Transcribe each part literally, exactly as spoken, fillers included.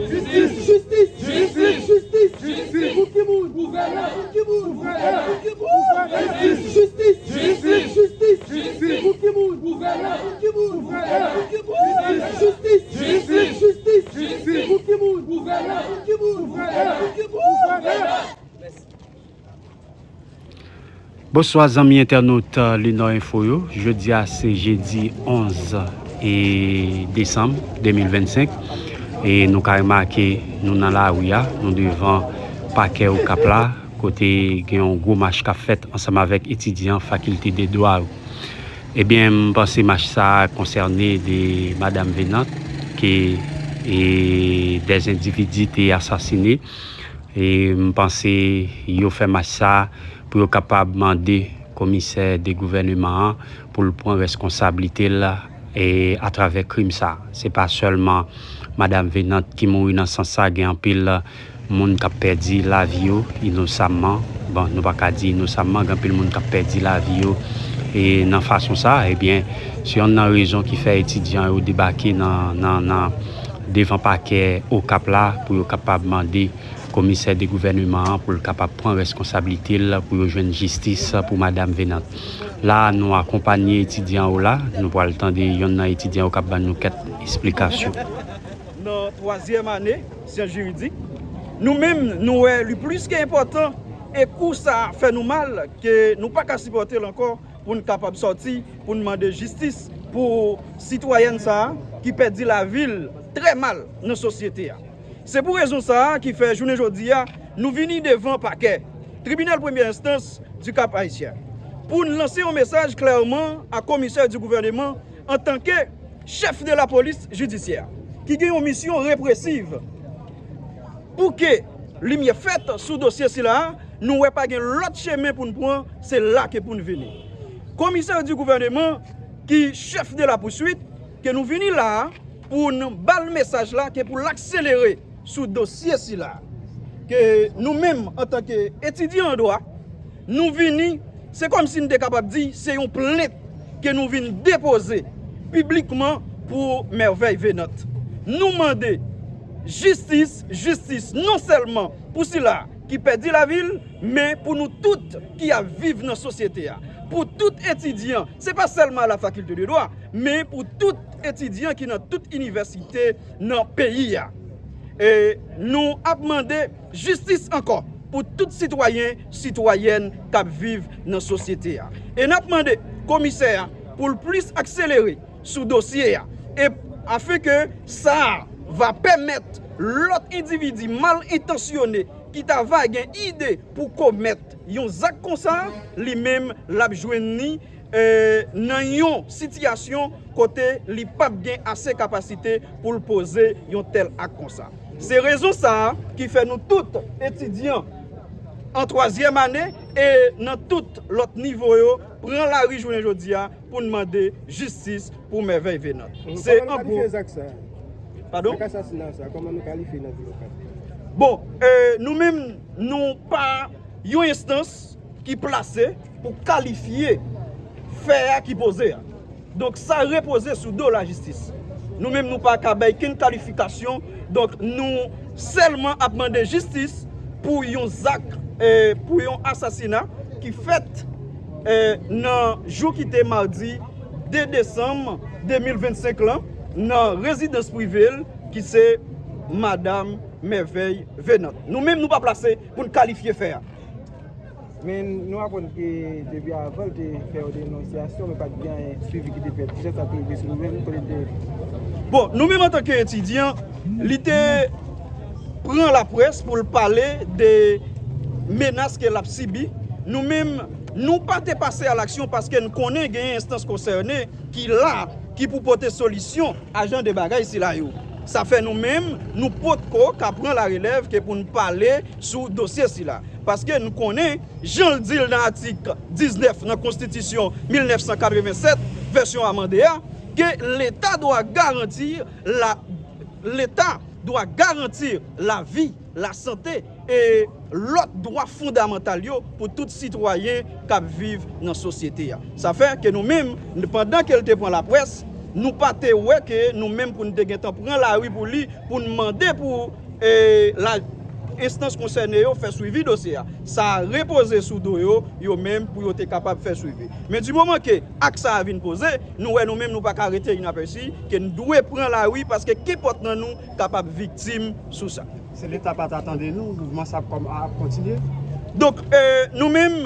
Jistis! Jistis! Jistis! Jistis! Pou Kimoun! Gouvènè! Pou Kimoun! Gouvènè! Pou Kimoun! Jistis! Jistis! Jistis! Jistis! Pou Kimoun! Gouvènè! Pou Kimoun! Gouvènè! Pou Kimoun! Jistis! Jistis! Jistis! Jistis! Pou Kimoun! Gouvènè! Pou Kimoun! Gouvènè! Pou Kimoun! Bonswa zanmi entènot, euh, Lenor Info yo. Jodi a se jedi onz e desanm de mil vennsenk. E nou ka remake nou nan lari a, nou devan pakè Okap la, kote gen yon gwo mach k ap fèt ansanm avèk etidyan fakilte de dwa yo. Ebyen, m panse mach sa a konsène de Madam Venant ke e, dèz endividi te asasine. E m panse yo fè mach sa a pou yo kapab mande komisè de gouvèneman an pou l pran reskonsablite l e atravè krim sa a. Se pa sèlman Madam Venant ki mouri nan sans sa, gen anpil moun k ap pèdi lavi yo inosamman. Bon, nou pa ka di inosamman, gen anpil moun k ap pèdi lavi yo e nan fason sa a. Ebyen, se yonn nan rezon ki fè etidyan yo debake nan, nan, nan devan pakè Okap la pou yo kapab mande komisè de gouvèneman an pou l kapab pran reskonsablite l pou yo jwenn jistis pou Madam Venant. La, nou akonpanye etidyan yo la, nou pral tande yonn nan etidyan yo k ap ban nou kèk esplikasyon. Nan twazyèm ane syans jiridik, nou menm, nou wè li plis ke enpòtan e kou sa fè nou mal ke nou pa ka sipòte l ankò pou n kapab sòti, pou n mande jistis pou sitwayèn sa a ki pèdi lavi l trè mal nan sosyete a. Se pou rezon sa a ki fè jounen jodi a, nou vini devan pakè, tribinal premyè enstans di Kap Ayisyen, pou n lanse yon mesaj klèman a komisè di gouvèneman antanke chèf de la polis jidisyè, ki gen yon misyon represiv. Pou ke limyè fèt sou dosye sila a, nou wè pa gen lòt chemen pou n pran, se la ke pou n vini. Komisè di gouvèneman ki chèf de la pouswit, ke nou vini la a pou n ba l mesaj la, ke pou l akselere sou dosye sila. Ke nou menm, antanke etidyan an dwa, nou vini, se kòmsi n te kapab di, se yon plent ke nou vin depoze piblikman pou Merveille Venant. Nou mande jistis, jistis non sèlman pou sila ki pèdi lavi l, men pou nou tout ki ap viv nan sosyete a. Pou tout etidyan, se pa sèlman a la fakilte de dwa, men pou tout etidyan ki nan tout inivèsite nan peyi a. E nou ap mande jistis ankò pou tout sitwayen, sitwayèn k ap viv nan sosyete a. E n ap mande komisè a pou l plis akselere sou dosye a, e afenke sa a va pèmèt lòt endividi mal entansyone ki ta va gen ide pou komèt yon zak konsa, li menm l ap jwenn li e, nan yon sitiyasyon kote li p ap gen ase kapasite pou l poze yon tèl ak konsa. Se rezon sa a ki fè nou tout etidyan an twazyèm ane e nan tout lòt nivo yo pran lari jounen jodi a pou n mande jistis pou Merveille Venant. Se an gwo. Kòman nou kalifye zak sa? Padon? Zak asasina sa, kòman nou kalifye nan vil Okap? Bon, e, nou menm, nou pa yon enstans ki plase pou kalifye fè a ki poze a. Donk, sa repoze sou do lajistis. Nou menm, nou pa ka bay kenn kalifikasyon. Donk, nou sèlman ap mande jistis pou yon zak, e, pou yon asasina ki fèt, e, nan jou ki te madi de desanm de mil vennsenk lan, nan rezidans prive l, ki se Madam Merveille Venant. Nou menm, nou pa plase pou n kalifye fè a. Men nou aprann ke depi avan l te fè yon denonsyasyon, men pa t gen anyen swivi ki te fèt. Kijan sa te rive sou nou menm, kote n te ye? Bon, nou menm antanke etidyan, li te pran laprès pou l pale de menas ke l ap sibi. Nou menm, nou pa te pase a laksyon paske n konnen genyen enstans konsène ki la, ki pou pote solisyon a jan de bagay sila yo. Sa fè nou menm, nou potko ka pran larelèv ke pou n pale sou dosye sila. Paske n konnen, jan l di l nan atik diznèf nan Konstitisyon mil nèf san katrevennsèt, vèsyon amande a, ke Leta dwa garanti la, Leta dwa garanti lavi, lasante e lòt dwa fondamantal yo pou tout sitwayen k ap viv nan sosyete a. Sa fè ke nou menm, n-, pandan ke l te pran laprès, Nou pa te wè ke nou menm pou n te gentan pran lari pou li, pou n mande pou, e, la, enstans konsène yo fè swivi dosye a. Sa repoze sou do yo, yo menm, pou yo te kapab fè swivi. Men di moman ke ak sa a vin poze, nou wè nou menm nou pa ka rete inapèsi, ke n dwe pran lari paske kenpòt nan nou kapab viktim sou sa. Si Leta pa ta tande nou, mouvman sa ap kòm-, ap kontinye. Donk, e, nou menm,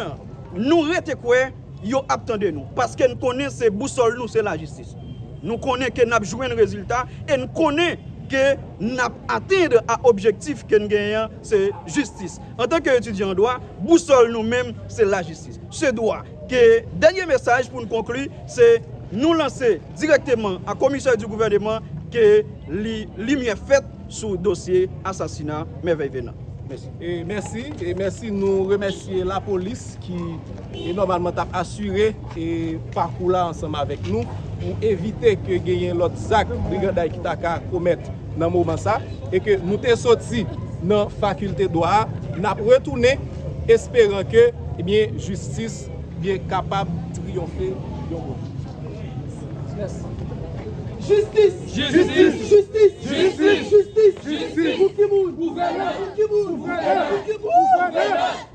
nou rete kwè yo ap tande nou, paske n konnen se bousòl nou, se lajistis. Nou konnen ke n ap jwenn rezilta e n konnen ke n ap atenn a objektif ke n genyen an, se jistis. Antanke etidyan an dwa, bousòl nou menm, se lajistis. Se dwa. Ke dènye mesaj pou n konkli, se nou lanse dirèkteman a komisè di gouvèneman ke li, limyè fèt sou dosye asasina Mèvèy Venant. Mèsi. E mèsi, e mèsi, nou remèsye lapolis ki, e, nòmalman t ap asire, e, pakou la ansanm avèk nou pou evite ke genyen lòt zak briganday ki ta ka komèt nan moman sa, e ke nou te soti nan fakilte dwa a, n ap retounen esperan ke, ebyen, jistis, byen, kapab triyonfe yon bon. Jistis! Jistis! Jistis! Jistis! Jistis! Pou ki moun? Pou Venant! Pou ki moun? Pou Venant! Pou ki moun? Pou Venant!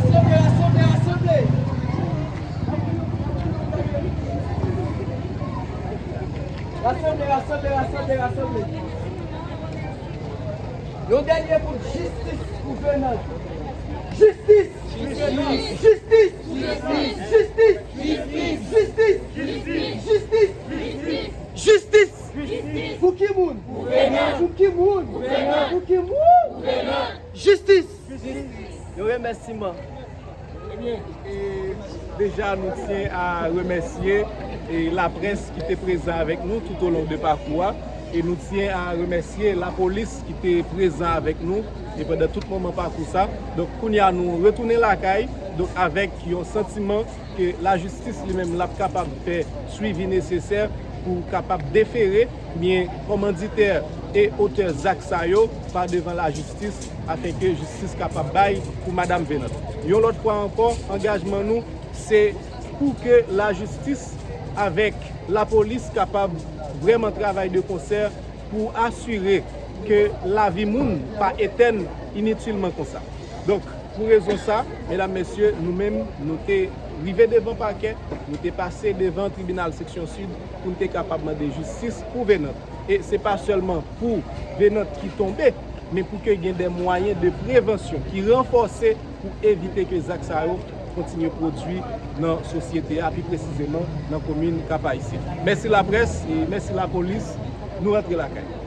Rasanble, rasanble, rasanble! Rasanble, rasanble, rasanble, rasanble! Yon dènye bout, jistis pou Venant. Jistis! Jistis! Pou ki moun? Pou ki moun? Pou ki moun? Jistis! Yon remèsiman. Ebyen, e, deja nou tyen a remèsye, e, laprès ki te prezan avèk nou toutolong de pakou a, e nou tyen a remèsye lapolis ki te prezan avèk nou, e pandan tout moman pakou sa. Donk, kounye a nou retounen lakay, donk, avèk yon santiman ke lajistis li menm l ap kapab fè swivi nesesè pou kapab defere, byen, kòmanditè e otè zak sa yo pa devan lajistis, afenke jistis kapab bay pou Madanm Venant. Yon lòt fwa ankò, angajman nou, se pou ke lajistis avèk lapolis kapab vrèman travay de konsè pou asire ke lavi moun pa etèn initilman konsa. Donk, pou rezon sa, medam, mesye, nou menm, nou te rive devan pakè, nou te pase devan tribinal seksyon sid pou n te kapab mande jistis pou Venant. E se pa sèlman pou Venant ki tonbe, men pou ke gen de mwayen de prevansyon ki ranfòse pou evite ke zak sa yo kontinye pwodui nan sosyete a, pi presizeman nan komin Kap Ayisyen. Mèsi laprès e mèsi lapolis. Nou rantre lakay.